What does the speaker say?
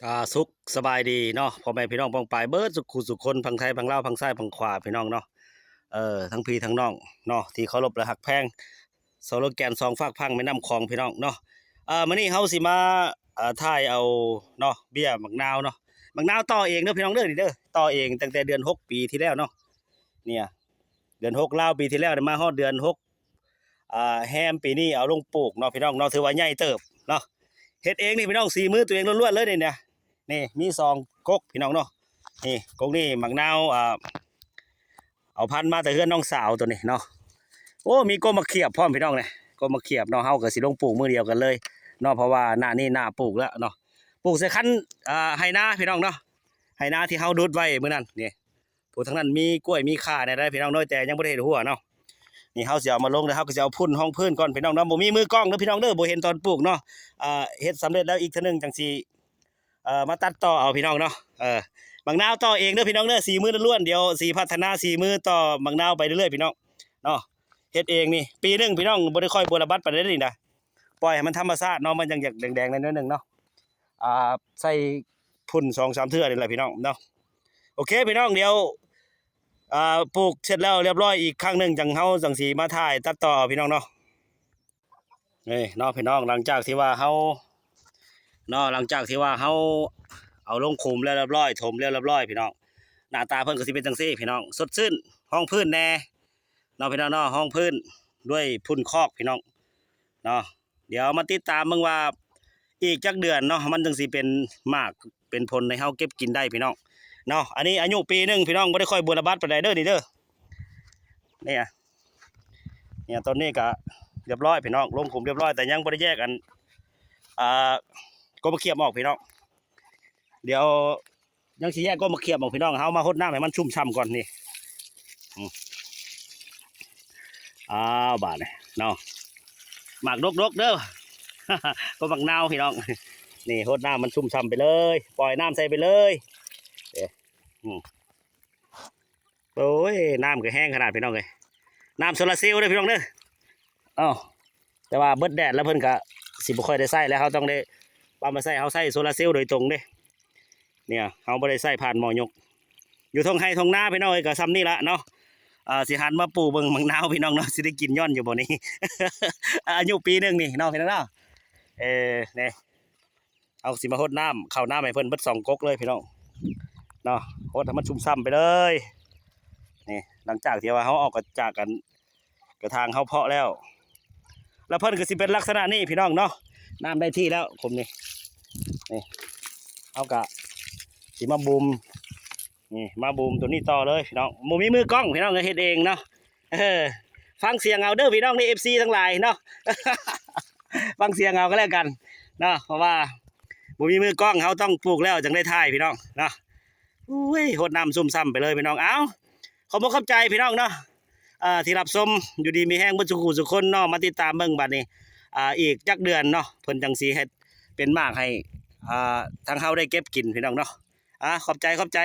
ອ່າ ສຸກສະບາຍດີເນາະ ພໍ່ແມ່ພີ່ນ້ອງປ້ອງປາຍເບິດສຸຂູສຸຄົນ ຝັ່ງໄທຝັ່ງລາວ ຝັ່ງຊ້າຍຝັ່ງຂວາ ພີ່ນ້ອງເນາະ ເອີ ທັງພີ່ທັງນ້ອງເນາະ ທີ່ເຄົາລົບ ແລະ ຮັກແພງ ສະໂລແກນສອງຟາກຝັ່ງແມ່ນ້ຳຂອງ ພີ່ນ້ອງເນາະ. ເອີ ມື້ນີ້ເຮົາຊິມາ ເອີ ຖ່າຍເອົາເນາະ ເບ້ຍໝາກນາວເນາະ ໝາກນາວຕໍ່ເອງເດີພີ່ນ້ອງເດີ ນີ້ເດີ ຕໍ່ເອງຕັ້ງແຕ່ເດືອນຫົກປີທີ່ແລ້ວເນາະ ເດືອນຫົກລາວປີທີ່ແລ້ວ ໄດ້ມາຮອດເດືອນຫົກ ອ່າ ແຮມປີນີ້ເອົາລົງປູກເນາະ ພີ່ນ້ອງເນາະ ຖືວ່າໃຫຍ່ເຕີບເນາະ ເຮັດເອງນີ້ພີ່ນ້ອງ ສີມືຕົວເອງລ້ວນໆເລີຍນີ້ນະ. ນີ້ມີສອງກົກພີ່ນ້ອງເນາະ ນີ້ກົກນີ້ໝາກນາວ ອ່າ ເອົາພັນມາແຕ່ເຮືອນນ້ອງສາວໂຕນີ້ເນາະ. ໂອ້ ມີກົກໝາກຂຽບພ້ອມພີ່ນ້ອງນີ້ ກົກໝາກຂຽບເນາະ ເຮົາກໍຊິລົງປູກມື້ດຽວກັນເລີຍເນາະ ເພາະວ່າໜ້ານີ້ໜ້າປູກແລ້ວເນາະ ປູກໃສ່ຄັນ ອ່າ ໄຮ່ນາພີ່ນ້ອງເນາະ ໄຮ່ນາທີ່ເຮົາດຸດໄວ້ມື້ນັ້ນນີ້ ຜູ້ທາງນັ້ນມີກ້ວຍມີຂ່າແດ່ໄດ໋ພີ່ນ້ອງເນາະ ແຕ່ຍັງບໍ່ໄດ້ເຮັດຮົ້ວເນາະ. ນີ້ເຮົາຊິເອົາມາລົງ ແລ້ວເຮົາກໍຊິເອົາຝຸ່ນຮອງພື້ນກ່ອນພີ່ນ້ອງເນາະ ບໍ່ມີມືກ້ອງເດີພີ່ນ້ອງເດີ ບໍ່ເຫັນຕອນປູກເນາະ ເຮັດສຳເລັດແລ້ວອີກເທື່ອໜຶ່ງຈັ່ງຊິ ເອີ ມາຕັດຕໍ່ເອົາພີ່ນ້ອງເນາະ. ເອີ ໝາກນາວຕໍ່ເອງເດີພີ່ນ້ອງເດີ ສີມືລ້ວນໆ ດຽວຊິພັດທະນາສີມືຕໍ່ໝາກນາວໄປເລື້ອຍໆ ພີ່ນ້ອງເນາະ ເຮັດເອງນີ້ ປີໜຶ່ງພີ່ນ້ອງ ບໍ່ໄດ້ຄ່ອຍບົວລະບັດປານໃດນີ້ນະ ປ່ອຍໃຫ້ມັນທຳມະຊາດເນາະ ມັນຍັງຢາກແດງໆ ແດ່ໜ້ອຍໜຶ່ງເນາະ ອ່າ ໃສ່ຝຸ່ນສອງສາມເທື່ອນີ້ແຫຼະພີ່ນ້ອງເນາະ. ໂອເຄພີ່ນ້ອງ ດຽວ ອ່າ ປູກເສັດແລ້ວລຽບຮ້ອຍອີກຄັ້ງໜຶ່ງ ຈັ່ງເຮົາຈັ່ງຊິມາຖ່າຍຕັດຕໍ່ເອົາພີ່ນ້ອງເນາະ. ນີ້ເນາະພີ່ນ້ອງ ຫຼັງຈາກທີ່ວ່າເຮົາເນາະ ຫຼັງຈາກທີ່ວ່າເຮົາເອົາລົງຂຸມແລ້ວລຽບຮ້ອຍ ຖົມແລ້ວລຽບຮ້ອຍພີ່ນ້ອງ ໜ້າຕາເພິ່ນກໍຊິເປັນຈັ່ງຊີ້ພີ່ນ້ອງ ສົດຊື່ນຮອງພື້ນແດ່ເນາະ ພີ່ນ້ອງເນາະ ຮອງພື້ນດ້ວຍຝຸ່ນຄອກພີ່ນ້ອງເນາະ. ດຽວມາຕິດຕາມເບິ່ງວ່າອີກຈັກເດືອນເນາະ ມັນຈຶ່ງຊິເປັນໝາກເປັນຜົນໃຫ້ເຮົາເກັບກິນໄດ້ພີ່ນ້ອງເນາະ. ອັນນີ້ອາຍຸປີໜຶ່ງພີ່ນ້ອງ ບໍ່ໄດ້ຄ່ອຍບົວລະບັດປານໃດເດີນີ້ເດີ. ນີ້ ນີ້ຕົ້ນນີ້ກະລຽບຮ້ອຍພີ່ນ້ອງ ລົງຂຸມລຽບຮ້ອຍ ແຕ່ຍັງບໍ່ໄດ້ແຍກອັນ ອ່າ ກົກໝາກຂຽບອອກພີ່ນ້ອງ. ດຽວ ຍັງຊິແຍກກົກໝາກຂຽບອອກພີ່ນ້ອງ ເຮົາມາຫົດນ້ຳໃຫ້ມັນຊຸ່ມຊ່ຳກ່ອນນີ້. ອືມ ອ້າວ ບາດນີ້ເນາະ ໝາກດົກໆເດີ ກົກໝາກນາວພີ່ນ້ອງ. ນີ້ຫົດນ້ຳມັນຊຸ່ມຊ່ຳໄປເລີຍ ປ່ອຍນ້ຳໃສ່ໄປເລີຍ. ເອີ ອືມ ໂອ້ຍ ນ້ຳກໍແຮງຂະໜາດພີ່ນ້ອງເອີຍ ນ້ຳໂຊລາເຊວເດີພີ່ນ້ອງເດີ. ເອົ້າ ແຕ່ວ່າເບິດແດດແລ້ວເພິ່ນກະຊິບໍ່ຄ່ອຍໄດ້ໃຊ້ແລ້ວ ເຮົາຕ້ອງໄດ້ປຳມາໃຊ້ ເຮົາໃຊ້ໂຊລາເຊວໂດຍຕົງເດ້. ເນຍ ເຮົາບໍ່ໄດ້ໃຊ້ຜ່ານໝໍຍົກ ຢູ່ທົ່ງໄຮ່ທົ່ງນາພີ່ນ້ອງເອີຍ ກໍຊ່ຳນີ້ລະເນາະ. ອ່າ ຊິຫັນມາປູກເບິ່ງໝາກນາວພີ່ນ້ອງເນາະ ຊິໄດ້ກິນຍ້ອນຢູ່ບໍ່ນີ້ ອາຍຸປີໜຶ່ງນີ້ເນາະ ພີ່ນ້ອງເນາະ. ເອີ ນີ້ ເຮົາຊິມາຫົດນ້ຳ ເຂົ້ານ້ຳໃຫ້ເພິ່ນເບິດສອງກົກເລີຍພີ່ນ້ອງເນາະ ຫົດໃຫ້ມັນຊຸ່ມຊ່ຳໄປເລີຍ. ນີ້ ຫຼັງຈາກທີ່ວ່າເຮົາອອກຈາກກັນ ກະຖາງເຮົາເພາະແລ້ວ ແລ້ວເພິ່ນກໍຊິເປັນລັກສະນະນີ້ພີ່ນ້ອງເນາະ. ນ້ຳໄດ້ທີ່ແລ້ວຂຸມນີ້ ນີ້ ເຮົາກະຊິມາບູມ ນີ້ ມາບູມໂຕນີ້ຕໍ່ເລີຍພີ່ນ້ອງ. ບໍ່ມີມືກ້ອງພີ່ນ້ອງ ເຮັດເອງເນາະ. ເອີ ຟັງສຽງເອົາເດີພີ່ນ້ອງ ເອັຟຊີທັງຫຼາຍເນາະ ຟັງສຽງເອົາກໍແລ້ວກັນເນາະ ເພາະວ່າບໍ່ມີມືກ້ອງ ເຮົາຕ້ອງປູກແລ້ວຈັ່ງໄດ້ຖ່າຍພີ່ນ້ອງເນາະ. ໂອ້ຍ ຫົດນ້ຳຊຸ່ມຊ່ຳໄປເລີຍພີ່ນ້ອງ. ເອົ້າ ຂອບອົກຂອບໃຈພີ່ນ້ອງເນາະ ເອີ ທີ່ຮັບຊົມ ຢູ່ດີມີແຮງເບິດສຸຂູສຸຄົນເນາະ. ມາຕິດຕາມເບິ່ງບາດນີ້ ອ່າ ອີກຈັກເດືອນເນາະ ເພິ່ນຈັ່ງຊິເຮັດເປັນໝາກໃຫ້ ອ່າ ທາງເຮົາໄດ້ເກັບກິນພີ່ນ້ອງເນາະ. ອ່າ ຂອບໃຈ ຂອບໃຈ.